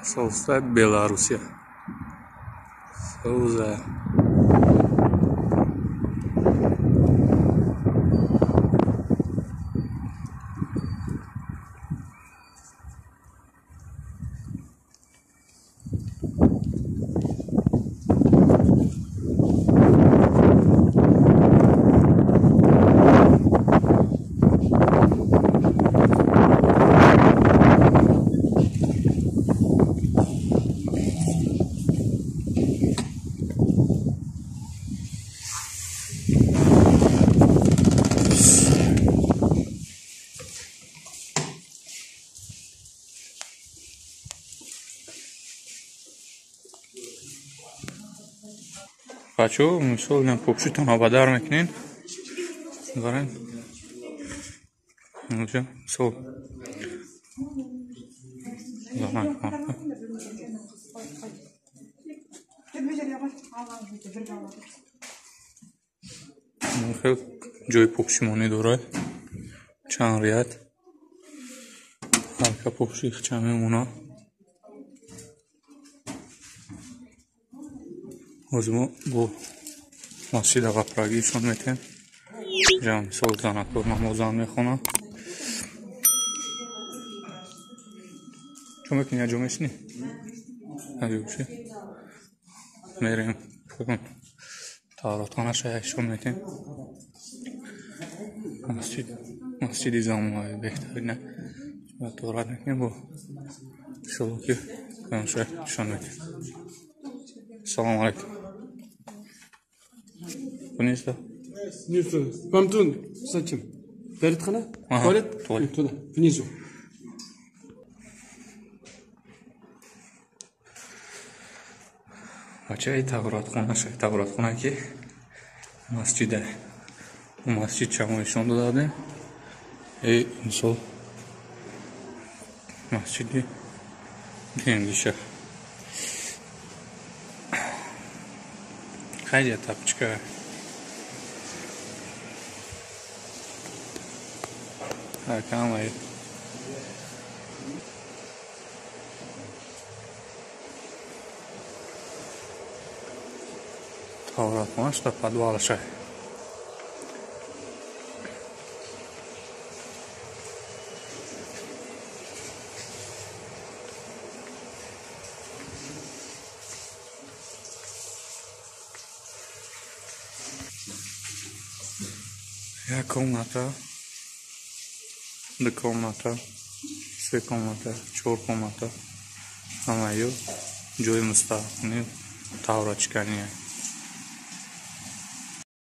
Посольство Белоруссия. Соза. Бачо, мисол ин попшитон бадар мекунин. Барен. Инҷа мисол. Хел ҷои попшимонӣ дорад. Чанд рият. Ҳарка попши хча мемонад. Ҳозир мо бо масҷида ғафрагишон метем. Инҷа мисол занакор намозан мехонанд. Чо мекунӣ? Як ҷо мешинӣ? Як ҷо бошӣ? Мерем таҳоратхонаша якшон метем. Масҷиди замонаи беҳтарина. Таҳорат мекунем бо иншолло ки канша нишон метем. Салом алейкум. Вниз, да? Нет, вам тут зачем? Таратхана? Туалет? Туалет. Туда, внизу. Бачаи таҳоратхона, шай таҳоратхона ки масҷида. Масҷид чамо нишон додадем. Э мисол масҷиди Генгиша. Хайде тапочка. I can't wait. Таҳоратхонаш дар подвалаша. Як комната, ду комната, се комната, чор комната, ҳамаё ҷои мустаҳкамӣ таҳоратшиканӣ.